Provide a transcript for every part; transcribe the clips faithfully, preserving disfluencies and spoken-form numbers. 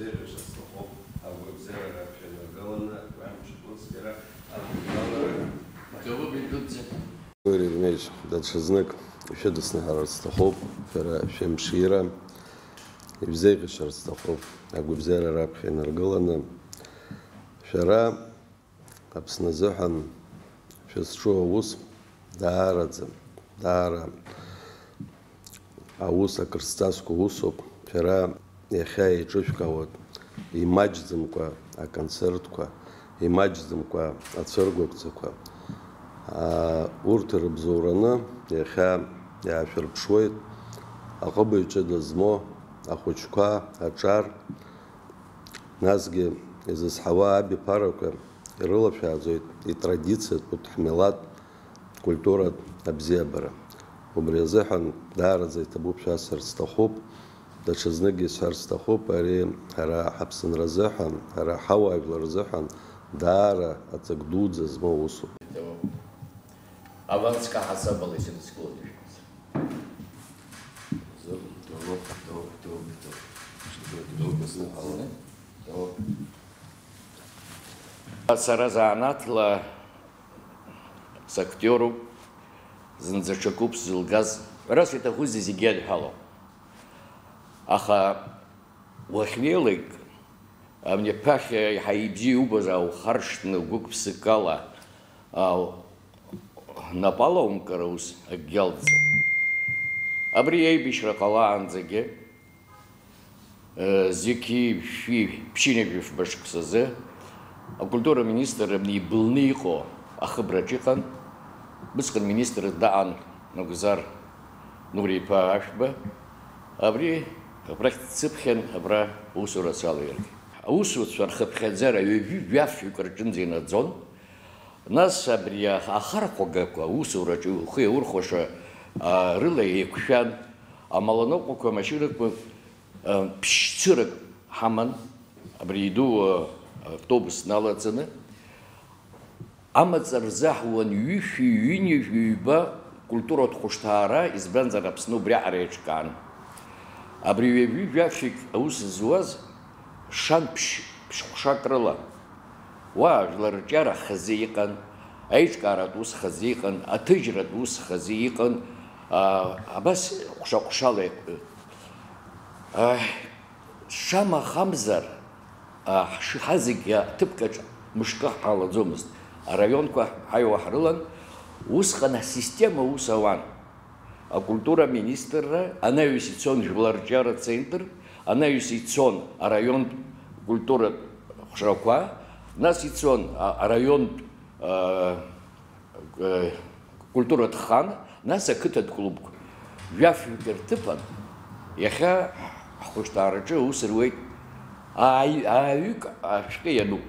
Зеиӷьашьа сҭахуп, агәабзиара раԥхьа инаргыланы, уи амчыбжь цәгьара, агәыбзиара. Џьоук идәықәҵа. Григорий Евгеньевич, даҽазнык шәыдысныҳәаларц сҭахуп, шәара шәымшира, ибзеиӷьашьарц сҭахуп, агәабзиара раԥхьа инаргыланы, шәара Аԥсны азыҳәан шәызҿу аус даараӡа, даара аус акрызҵазкуа усуп. Шәара иахьа еиҿышәкаауеит имаҷӡамкәа аконцертқәа, имаҷӡамкәа ацәыргақәҵақәа. Аа, урҭ ирыбзоураны иахьа иаашәырԥшуеит аҟыбаҩ ҷыда змоу ахәыҷқәа, аҿар, Насгьы изызҳауа абиԥарақәа ирылашәааӡоит итрадициатә, урҭ ҳмилаҭ культуратә абзиабара. Убри азыҳәан даараӡа иҭабуп шәасҳәарц сҭахуп, даҽазныкгьы исҳәарц сҭахуп, ари ҳара ҳаԥсынра азыҳәан, ҳара ҳауаажәлар рзыҳәан даара аҵак дуӡӡа змоу усуп. Аванс каҳасабала исыдыскылоит ишәҳәаз. Сара занааҭла сактиоруп, зынӡа ҽакуп сзылгаз. Ҳәарас иаҭахузеи зегьы адҳәалоуп. Аха уахьнеилак, абни аԥахьа иаҳа ибзиа иубаз аухаршҭны гәык-ԥсыкала, аа, напала умкыр аус акгьы алҵӡом. Абри аибашьра ҟалаанӡагьы, э, зқьи жәшәи ԥшьынҩажәи фба шықәсазы акультура аминистр абни ибылны иҟоу ахыбраҿ иҟан, усҟан министр даан Нугзар Нури-иԥа Ашәба, абри абрахь дсыԥхьан абра аусура салаиргеит. Аусуцәа рхыԥхьаӡара ҩажәи жәафҩык рҿынӡа инаӡон. Нас абри ахархәагақәа аусураҿы ухы иаурхәаша, а, рыла еиқәшәан, амаланыҟәақәа, амашьынақәа, а, ԥшьцырак ҳаман, абри иду, а, автобус налаҵаны, амаҵ рзаҳуан ҩышәи ҩынҩажәи ҩба культуратә хәышҭаара, избанзар, Аԥсны убриаҟара еиҿкаан. Абри ҩажәи жәафҩык аус зуаз шанԥшь ԥшь-хәшак рыла. Уа жәлар рҿиара хазы иҟан, аиҿкааратә ус хазы иҟан, аҭыжьратә ус хазы иҟан, аа, абас ҟәша-ҟәшала иқә-, аа, шамахамзар, аа, ҳшыҳа зегьы аҭыԥкаҿ мышкы ҳалаӡомызт. Араионқәа ҳаиуа ҳрылан, усҟан асистема аус ауан. Акультура аминистрра, анаҩс ицон жәлар рҿиаратә центр, анаҩс ицон араионтә культуратә хәшрақәа, нас ицон, а, араионтә, а, э, культуратә хан, нас ақыҭатә клубқәа. Жәафҩык рҭыԥан, иахьа ҳхәышҭаараҿы аус руеит ааи-, ааҩык ашәҟәы иануп.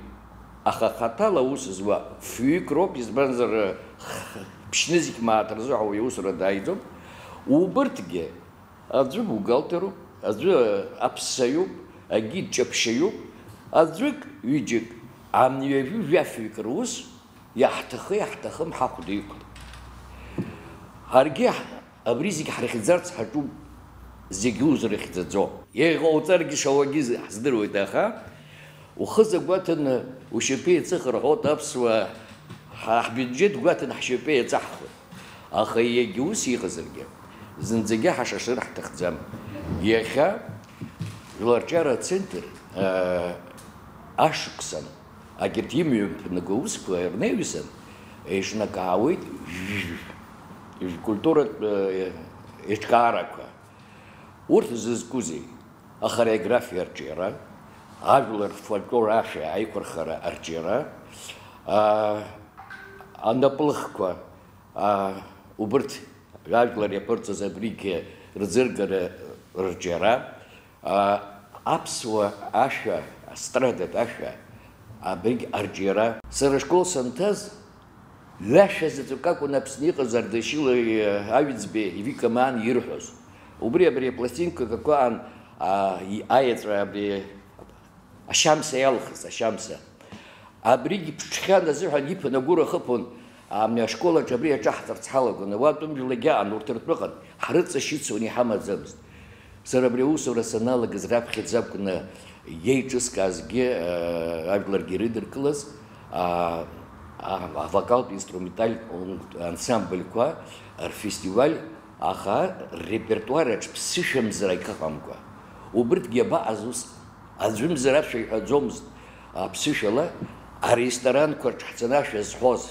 Аха хаҭала аус зуа фҩык роуп, избанзар, х-, ԥшьнызқь мааҭ рзы ҳәа уи аусура дааиӡом. Убырҭгьы, аӡәы бухгалтеруп, аӡәы аԥссаҩуп, агид ҷаԥшьаҩуп, аӡәык, ҩыџьак, амҩажәи жәафҩык рус, иаҳҭахы, иаҳҭахым ҳахәда иқәлеит. Ҳаргьы ҳ-, абри зегь ҳрыхьӡарц ҳаҿуп, зегь узрыхьӡаӡо. Иҟауҵаргьы шауагьы з-, ҳздыруеит, аха ухы закәаҭаны ушьапы еиҵых рҳәоит аԥсуаа, ҳа ҳбиуџьет гәаҭаны ҳшьапы еиҵаҳхуеит. Аха егьа ус иҟазаргьы, зынӡагьы ҳашашыр ҳҭахӡам. Иахьа жәларҿиара ацентр, аа, ашықәсан, агьырҭ имҩаԥнаго аусқәа ирнеиҩсан, еиҿнакаауеит жәь-, жә-, культуратә, э, еиҿкаарақәа. Урҭ зызкузеи? Ахореографиа арҿиара, ажәлар рфольклор ашәа аиқәырхара арҿиара, аа, анаплыхқәа, аа, убырҭ ажәлар иаԥырҵаз абригьы рӡыргара рҿиара, аа, аԥсуа ашәа, астрадатә ашәа абригь арҿиара. Сара ашкол санҭаз, ҩашәа заҵәык акәын Аԥсны иҟаз Ардашьылеи Аҩӡбеи Вика Маан ирҳәоз. Убри абри апластинка какәаан, аа, и-, аеҵәа абри ашьамса иалхыз, ашьамса. Абригь ԥҽхьан азыҳәан иԥан агәыр ахыԥон, амни ашкол аҿы абри аҿаҳҵарц ҳалагон. Ауаа тәым жәлагьы аан, урҭ ртәы ыҟан, ҳрыҵашьыцуан, иҳамаӡамызт. Сара абри аусура саналагаз раԥхьаӡа акәны, Иеиҿызкаазгьы, ажәларгьы ирыдыркылаз, а, а, авокалтә инструментальтә ансамбльқәа рфестиваль, аха ррепертуараҿ ԥсышәамзар акы ыҟамкәа. Убырҭгьы абаҟаз ус, аӡәымзар ашәа иҳәаӡомызт, аԥсышәала аресторанқәа рҿы ҳцаны ашәа зҳәоз,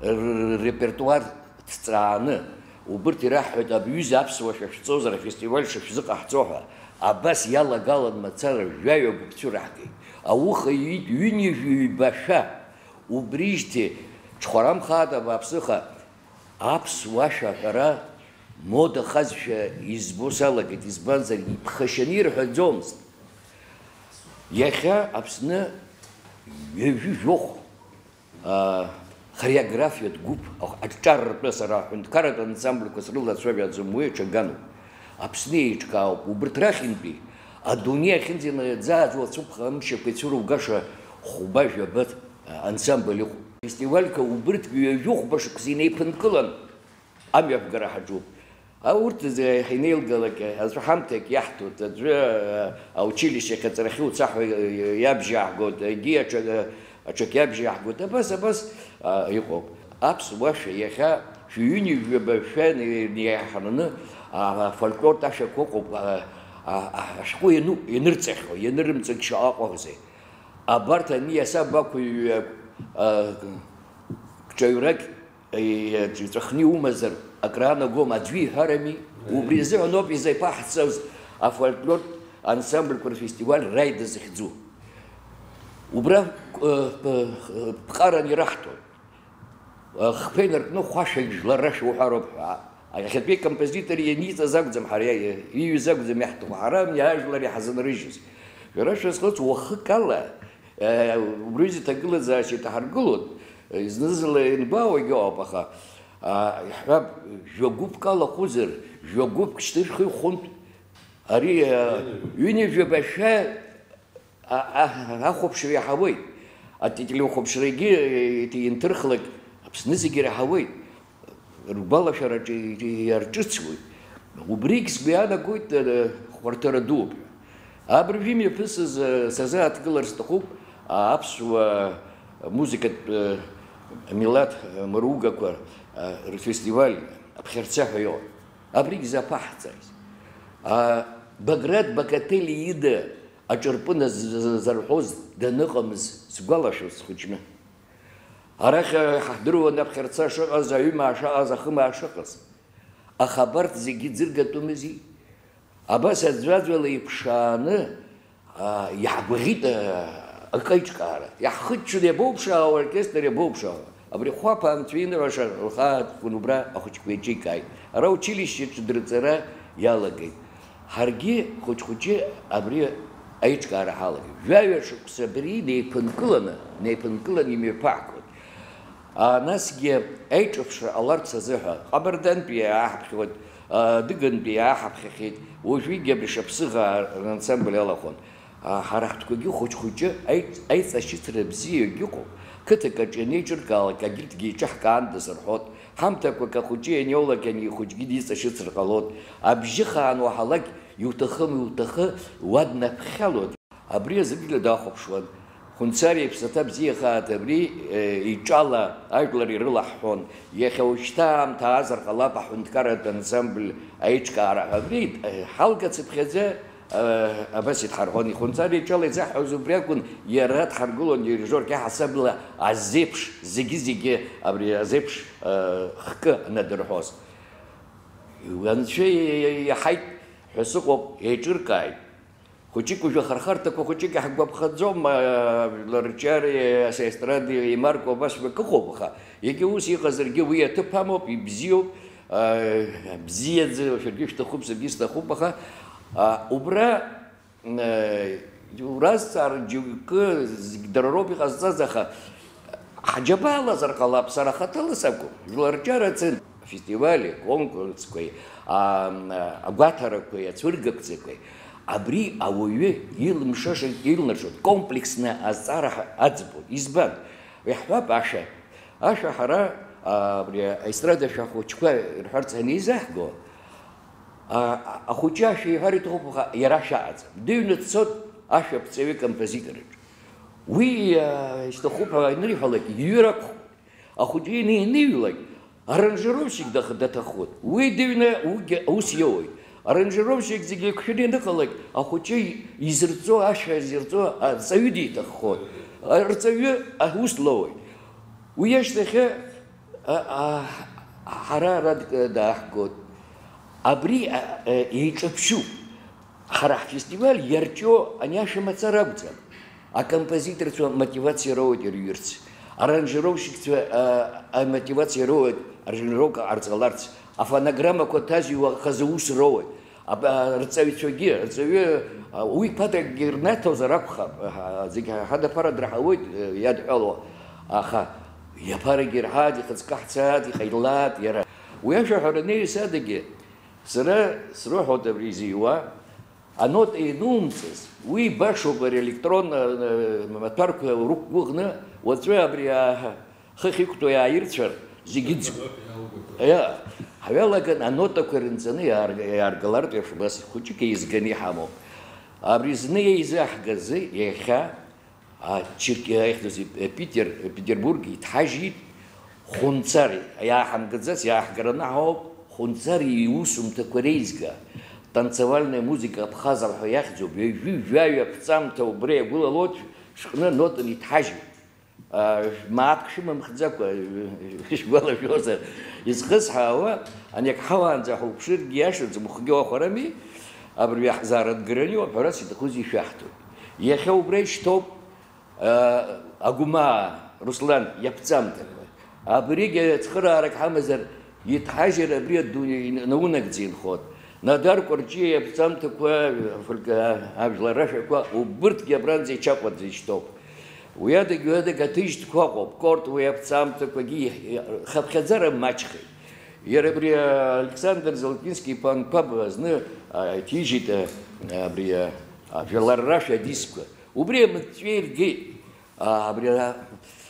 р-, ррепертуар ҭҵааны, убырҭ ираҳҳәоит, аб-, ҩыза аԥсуа шәа шәҵозар, афестиваль шышәзыҟаҳҵо ҳәа. Абас иалагалан мацара жәаҩа гәыԥ цәыраҳгеит. Ауха иҩит ҩынҩажәи ҩба шәа. Убрижьҭеи ҽхәарамхаат абааԥсыха аԥсуа шәа аҳәара модахазшәа избо салагеит, избанзар, иԥхашьаны ирҳәаӡомызт. Иахьа Аԥсны ҩажәи жәохә аа, хореографиатә гәыԥ, аҿҿар ртәы сара аҳәынҭқарратә ансамбльқәа срылацәажәаӡом, уи аҽагануп. Аԥсны еиҿкаауп, убырҭ рахьынтәи, адунеи ахьынӡанаӡааӡо ацәыԥха амшьақәа ицәыругаша хәба-жәаба ансамбль ыҟоуп. Фестивальқәа убырҭ ҩажәи хәба шықәса инеиԥынкылан, амҩаԥгара ҳаҿуп. А, урҭ зегьы ҳанеилгалак, аӡәы ҳамҭак иаҳҭоит, аӡәы, а, аучилище ахь аҵарахьы уца ҳәа иабжьааҳгоит, егьи аҽак, аҽак иабжьааҳгоит. Абас, абас, а, иҟоуп. Аԥсуа шәа иахьа шәҩыни жәаба шәа неиҳараны, а, афольклортә ашәақәа ыҟоуп, а, а, а, ашәҟәы иану-, ианырҵахьоу, ианырымҵагь шаҟа ыҟоузеи. Абарҭ ани асабақәа ҩҩа, а, кҿаҩрак иҵәахны иумазар, акраанагома, аӡәы иҳәарами? Убри азыҳәаноуп изеиԥаҳҵаз афольклортә ансамбльқәа рфестиваль Раида захьӡу. Убра, э, э, ԥҟаран ираҳҭон. Хԥа инаркны хәашәак жәлар рашәа уҳәароуп ҳәа. Иахьатәи акомпозитор ианиҵаз акәӡам ҳара иа-, ииҩыз акәӡам иаҳҭаху, ҳара ами ажәлар иҳазынрыжьыз. Шәара шәазхәыц, уахык ала Э, убри азы иҭагылазаашьа иҭаҳаргылон, э, зны-зынла ианбаауагь ыҟоуп, аха, а, иаҳҳәап, жәа-гәыԥк алахәызар, жәа-гәыԥк шьҭышәхи хәынтә, ари, э, ҩынҩажәаба шәа, а, а, ахәаԥшра иаҳауеит. Ателехәаԥшрагьы, э, инҭырхлак, Аԥсны зегьы ираҳауеит. Ргәалашәараҿы иарҿыцуеит. Убригь сгәы иаанагоит, э, хәарҭара дууп ҳәа. Абыржәы имҩаԥысыз, э, сазааҭгылар сҭахуп, а, аԥсуа музыкатә, э, милаҭ, э, мыругақәа, э, рфестиваль Аԥхьарца ҳәа иоуп. Абригь заԥаҳҵааит. А, Баграт Бакатели ида аҿырпын з-, з-, зарҳәоз даныҟамыз сгәалашәоит схәыҷны. Арахь ҳахдыруан аԥхьарца шыҟаз, аҩымаа шыҟаз, ахымаа шыҟаз. Аха абарҭ зегьы ӡыргатәымзи. Абас аӡәаӡәала иԥшааны, а, иаҳгәаӷьит, а, акы аиҿкаара. Иаҳхыччон иабоуԥшаауа аоркестр, иабоуԥшаауа. Абри Хәаԥа анцәа иныҳәаша лхы ааҭгон убра ахәыҷқәа еиҿикааит. Ара училищеҿы дырҵара иалагеит. Ҳаргьы хәыҷ-хәыҷы абри аиҿкаара ҳалагеит. Жәаҩа шықәса абри неиԥынкыланы, неиԥынкыланы имҩаԥаҳгоит. А, насгьы аиҿаԥшра ҟаларц азыҳәа, Ҟабардантәи иааҳаԥхьоит, а, Адыгантәи иааҳаԥхьахьеит, уажәыгьы абри Шаԥсыӷаа рансамбль алахәын. А, ҳара ҳтәқәагьы хәыҷ-хәыҷы аи-, аиҵашьыцра бзиагь ыҟоуп. Қыҭак аҿы ианеиҿыркаалак, агьырҭгьы еиҿаҳкаандаз рҳәоит. Ҳамҭақәак ахәыҷы ианиоулак ани ихәыҷгьы диҵашьыцыр ҟалоит. Абжьы хаан уаҳалак, иуҭахым-иуҭахы уа днаԥхьалоит. Абри азыгьы дахәаԥшуан. Хәынцариа иԥсаҭа бзиахааит, абри, э, иҿала ажәлар ирылаҳҳәон. Иахьа уажәшьҭа аамҭа аазар ҟалап аҳәынҭқарратә ансамбль аиҿкаара ҳәа. Абри, э, ҳалгацыԥхьаӡа, э, абас идҳарҳәон. Ихәынҵариа иҿала изаҳҳәоз убри акәын, иара дҳаргылон дирижиорк иаҳасабала азеиԥш, зегьы-зегьы абри азеиԥш, э, хкы анадырҳәоз. Анцәа иаҳаит ҳәа сыҟоуп, еиҿыркааит. Хәыҷык уажәы ахырхарҭақәа хәыҷык иаҳгәаԥхаӡом, а, жәлар рҿиареи асаестради еимаркуа абас акы ыҟоуп, аха егьа ус иҟазаргьы уи аҭыԥ амоуп, ибзиоуп, а, бзиаӡа шәаргьы шәҭахуп, саргьы сҭахуп, аха, а, убра, а, уразҵаар џьоукы зегь дара роуп иҟазҵаз, аха Ҳаџьабаалазар ҟалап, сара хаҭала сакәым, жәлар рҿиара цен, афестивали, аконкурсқәеи, а, агәаҭарақәеи, ацәыргақәҵақәеи, абри ауаҩы илымшаша, илнаршо, комплексны азҵаара ҳа-, аӡбоит. Избан? Иаҳҳәап, ашәа, ашәа ҳара, а, абри аестрада шәа хәыҷқәа ирҳәарц анеизаҳго, а, ахәыҷы ашәа иҳәар иҭахуп, аха иара ашәа аӡам. Дыҩны дцот, Ашәаԥҵаҩы композитораҿ. Уи, а, исҭахуп ҳәа анырҳәалак, иҩыр акәхоит. Ахәыҷы ианиҩлак, аранжировщик дах-, даҭаххоит. Уи дыҩны уигьы аус иоуеит. Аранжировщик зегьы еиқәшәаны ианыҟалак, ахәыҷы изырҵо, ашәа зирҵо арҵаҩы диҭаххоит. Арҵаҩы аус лоуеит. Уи ашьҭахьы, а, а, ҳара ара д-, дааҳгоит. Абри, а, а, еиҿаԥшьуп. Ҳара ҳфестиваль иарҿио ани ашәа мацара акәӡам. Акомпозиторцәа амотивациа роуеит ирҩырц. Аранжировщикцәа, а, амотивациа роуеит аранжировка ҟарҵаларц. Афонограммақәа ҭазҩуа хазы ус роуеит. Аб-, а, рҵаҩцәагьы, рҵаҩы, а, уи ԥаҭакгьы рнаҭозар акәхап, а, зегь ҳадаԥара драҳауеит, э, иадҳәалоу, аха иаԥарагьы ирҳаат, ихаҵкы ҳцаат, иҟаилаат иара. Уи ашәаҳәара анеиҩсадагьы, сара срыҳәоит абри изыҩуа, анота ианумҵаз, уи башоуп ари електронна, э, маҭәарқәа урықәгәыӷны, уаҵәы абри, а, хыхь иқәтәоу иааирцәар, зегь ыӡуеит. Иа, ҳҩалаган анотақәа рынҵаны иаар-, иааргалартә еиԥш, убас хәыҷык еизганы иҳамоуп. Абри зны еизаҳгазы иахьа, а, Черке-, аихьӡузеи, Питер, Петербург иҭҳажьит Хәынҵари, иааҳамгаӡац иааҳгараны ҳауп, Хәынҵари иусумҭақәа реизга, танцевальная музыка абхаза ҳәа иахьӡуп, ҩажәи жәаҩа аԥҵамҭа убра иагәылалоит, шәҟны нотаны иҭҳажьит. А, мааҭк шәымамхӡакәа, шәгәалашәозар, изхысҳәаауа, ани ак ҳауаанӡа ҳуԥшыргьы иашаӡам, ухгьы уахәарами, абыржәы ҳзаарадгараны иоуп, ҳәарас иҭахузеи шәаҳҭоит. Иахьа убра ишьҭоуп, а, Агәмаа Руслан иаԥҵамҭақәа. Абригь цхыраарак ҳамазар, иҭҳажьыр абри адунеи наунагӡа инхоит. Надар Кәарҷиа иаԥҵамҭақәа, афольк-, ажәлар рашәақәа, убырҭгьы абранӡа иҽакәаӡа ишьҭоуп. Уи адагь, уи адагь аҭыжьтәқәа ыҟоуп, Корт уи аԥҵамҭақәагьы иҳ-, хыԥхьаӡара маҷхеит. Иара абри Александр Золотински-иԥа Анқәаб зны, а, иҭижьит, а, абри, а, ажәлар рашәа адискқәа. Убри амыҵәҵәа иргеит. А, абри ара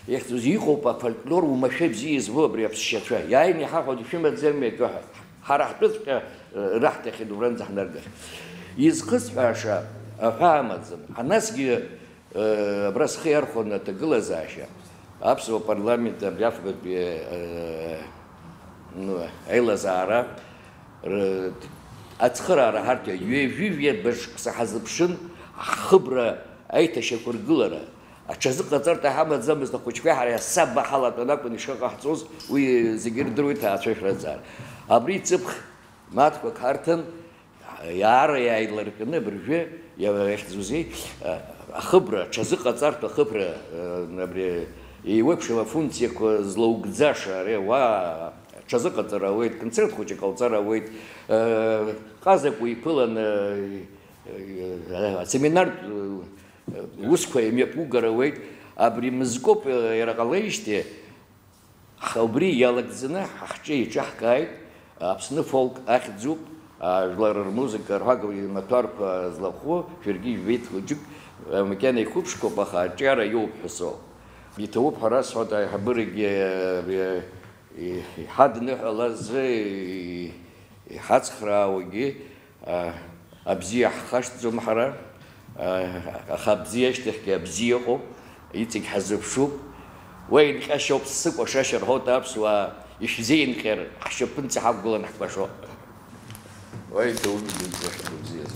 ихьӡузеи иҟоуп афольклор уамашәа бзиа избо абри аԥсшьацәа. Иааины иҳаҳәоит, ишәымаӡами акы ҳәа. Ҳара ҳтәыҵәҟьа, э, раҳҭахьеит убранӡа ҳнаргахьеит. Изхысҳәааша аҳәаа амаӡам. Анасгьы, э, абра схы иархәаны аҭагылазаашьа, аԥсуа парламент абри афбатәи, э, ну, аилазаара, р-, ацхыраара ҳарҭ ҩажәи жәаба шықәса ҳазыԥшын, ҳхыбра аиҭашьақәыргылара. Аҽазыҟаҵарҭа ҳамаӡамызт, ахәыҷқәеи ҳареи асаба ҳалатәан акәын ишыҟаҳҵоз, уи зегьы ирдыруеит аҭаацәашәраӡара. Абри ҵыԥх мааҭқәак ҳарҭан, иаара иааиларҟьаны абыржәы, иа-, иахьӡузеи, а, ахыбра, аҽазыҟаҵартә ахыбра, а, абри еиуеиԥшым афункциақәа злоугӡаша, ари ауаа аҽазыҟаҵара ауеит, концерт хәыҷык ҟауҵар ауеит, а, ҟазак уиԥыланы, а, асеминартә, а, усқәа имҩаԥугар ауеит, абри мызкоуп, иара ҟалеижьҭеи, ҳа убри иалагӡаны ҳхҿы еиҿаҳкааит, Аԥсны фолк ахьӡуп, ажәлар рмузыка рҳәага имаҭәарқәа злахәу, шәаргьы ижәбеит хәыҷык, макьана иқәыԥшқоуп, аха аҿиара иоуп ҳәа соуп. Иҭабуп ҳәа расҳәоит, аиҳабырагьы, э, иҳадныҳәалазы, иҳацхраауагьы, а, абзиа ҳхашҭӡом ҳара, а, аха абзиа ашьҭахьгьы абзиа ыҟоуп, иҵегь ҳазыԥшуп. Уа инҟьашьоуп сыкәашашьа рҳәоит аԥсуаа, ишәзеинҟьар, ҳшьапынҵа ҳақәгылан ҳкәашо. Уа иҭоуп, ишәзеинҟьашьа бзиа.